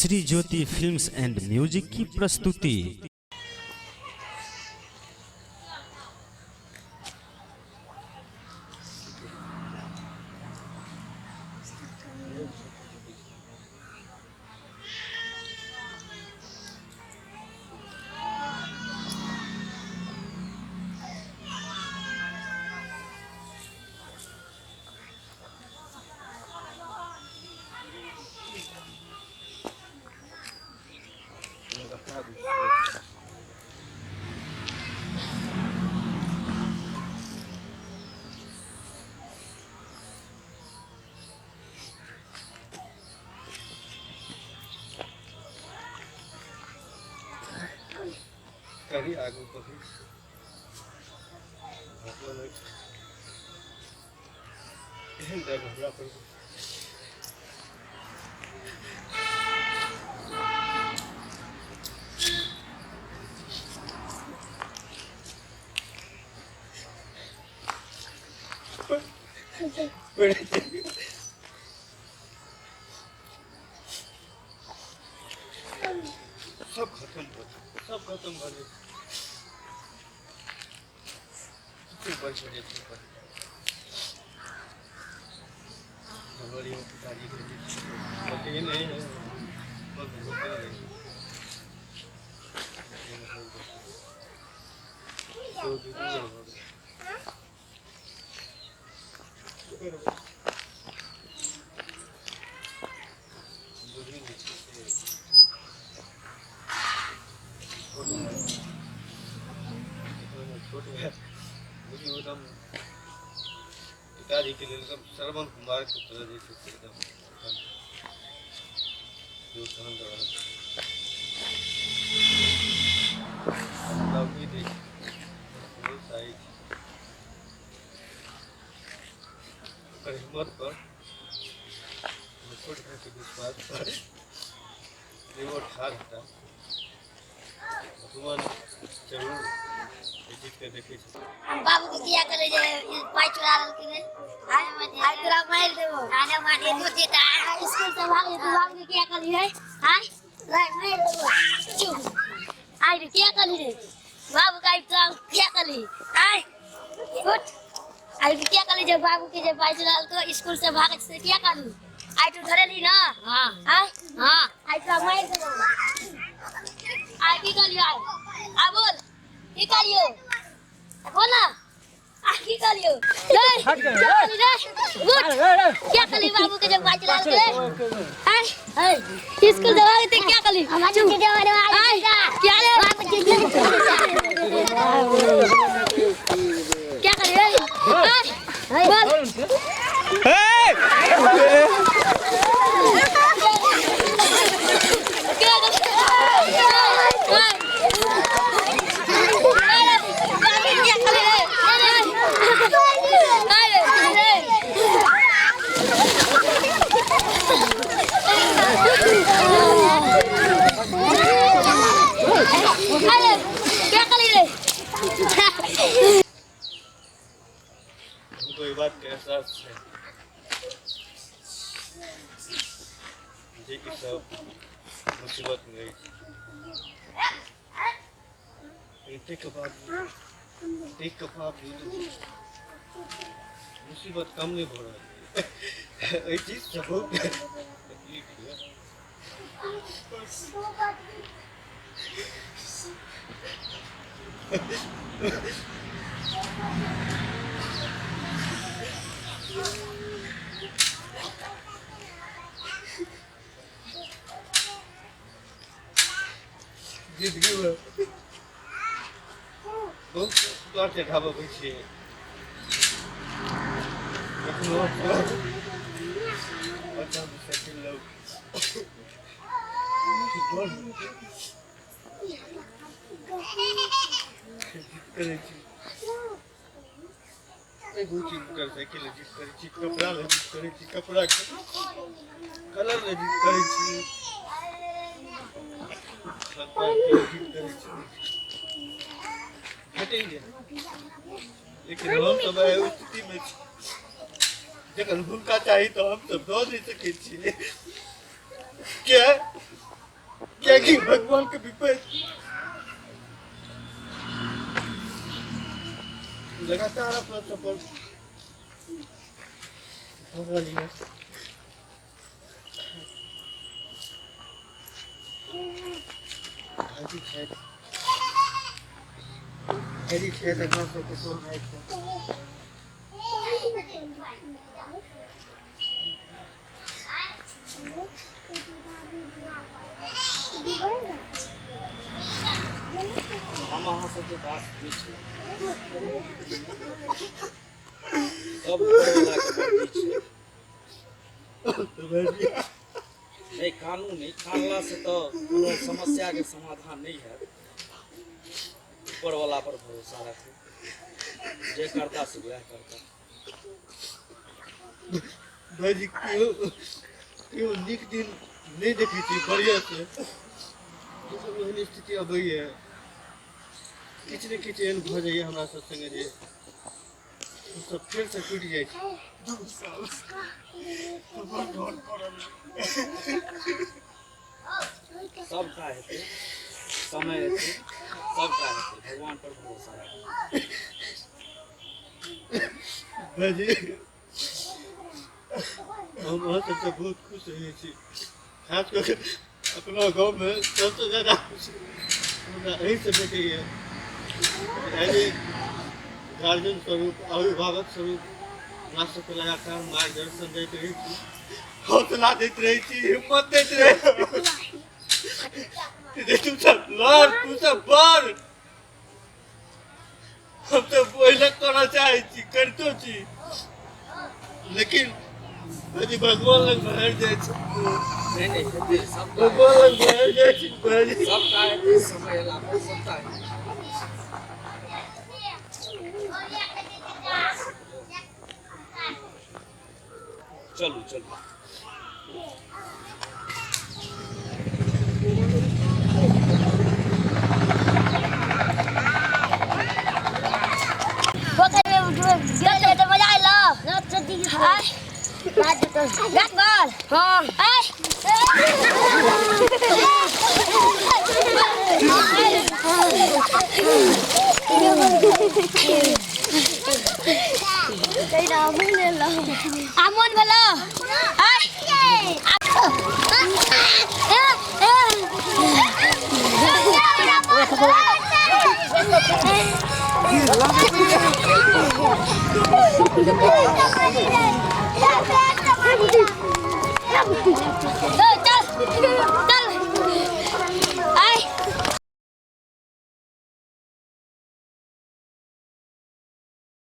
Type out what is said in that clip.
Shri Jyoti films and music की प्रस्तुति। कभी आगू कभी भगवानक एहन डर हमरा पर। सब खत्म भऽ गेल, सब खत्म भऽ गेल। किछु बचि गेल छै। घरवाली पिताजी के बतेने नहीं है, बस बतेने नहीं। तो दीदी भऽ गेल। बुझी नहि छै से छोट छोट भाय बुझियौ एकदम पिताजीके लेल एकदम श्रवण कुमारके तरह जे छै से एकदम योगदान दऽ रहल छै। हमरा उम्मीद अछि, भरोसा अछि ओकर हिम्मत पर, छोट भाइके विश्वास पर जे ओ ठाढ़ हेता। भगवान जरूर एहि चीजके देखै छै। बाबू के किया करे जे ई पाइ चुरा लेलकै रे? आइ आइ तोरा मारि देबो। आइ स्कूल से भाग जेतै। बाबू के किया कहली रे? आइ रे मारि देबो। चुप। आइ रे किया कहली रे बाबू के? आइ तोरा किया कहली? आइ उठ। आइ किया कहली जे बाबू के जे पाइ चुरा लेलकै, स्कूल से भागै छै, से किया कहली? आइ तू धरेली ना? हाँ। आइ। हाँ। आइ तोरा मारि देबो। आइ की कहलियो? आइ आ बोल, की कहलियो? बोल ना, आ की कहलियो रे? क्या कहली रे? उठ। क्या कहली बाबू के जब पाइ चुरा लेलकै? आइ स्कूल से भागे ते क्या कहली? चुप। आइ क्या रे, क्या कहली रे? आइ बोल। क्या कहली? आइ क्या कहली रे? आइ रे। अरे क्या कहली रे? हमको ई बातके एहसास छै जे ई सब मुसीबतमे अछि। एतेक बावजूद, एतेक बावजूद मुसीबत कम नहि भऽ रहल छै। एहि चीजसँ बहुत तकलीफ यऽ। जिंदगीमे बहुत उतार चढ़ाव अबै छै। कखनो बच्चामे साइकिल लग बड़ जिद करै छी, एगो चीज मोटरसाइकिल लए जिद करै छी, कपड़ा लए जिद करै छी, कपड़ाके कलर लए जिद करै छी, खान पानके लेल जिद करै छी, भेटैए। लेकिन हमसभ आइ ओहि स्थितिमे छी जखन हुनका चाही तऽ हमसभ दऽ नहि सकै छियै। किया? कियाकि भगवान के विपरीत लगातार अपना सफर भऽ रहल यऽ। भाइजी छथि, भाइजी छथि, अपना सबके सोन भाइ छथि। हम अहाँ सबके बात सुनै छी। सब उपरवलाके मर्जी छै। नहि, कानून नहि, कानलासँ तऽ कोनो समस्याके समाधान नहि हैत। ऊपरवला पर भरोसा राखू, जे करता से वएह करता। भाइजी, केओ केओ नीक दिन नहि देखै छी बढ़िआँसँ। जखन ओहन स्थिति अबैए, किछु ने किछु एहन भऽ जाइए हमरा सब सङ्गे जे हमसब फेरसँ टूटि जाइ छी। 2 साल हमर घर पड़ल। सबटा हेतै, समय हेतै, सबटा हेतै। भगवान पर भरोसा राखू। भाइजी, हम अहाँ सबसँ बहुत खुश रहै छी। खास कऽ के अपना गाँवमे सबसँ ज्यादा खुशी हमरा एहिसँ भेटैए। एज ए गार्जियन स्वरूप, अभिभावक स्वरूप हमरा सबके लगातार मार्गदर्शन दैत रहै छी, हौसला दैत रहै छी, हिम्मत दैत रहै छी जे तू सब लड़, तू सब बढ़। हम तऽ ओहिना करऽ चाहै छी, करितो छी, लेकिन यदि भगवान लग भरि जाइ छै। नहि नहि, हेतै सबटा। भगवान लग भरि जाइ छै भाइजी। सबटा हेतै, समय एला पर सबटा हेतै। चलू चलू। पोखरि में डूबे गेल रहे तऽ मजा आयल। हाय, गाछ पर। हाँ। आ मोन भेलो। आय।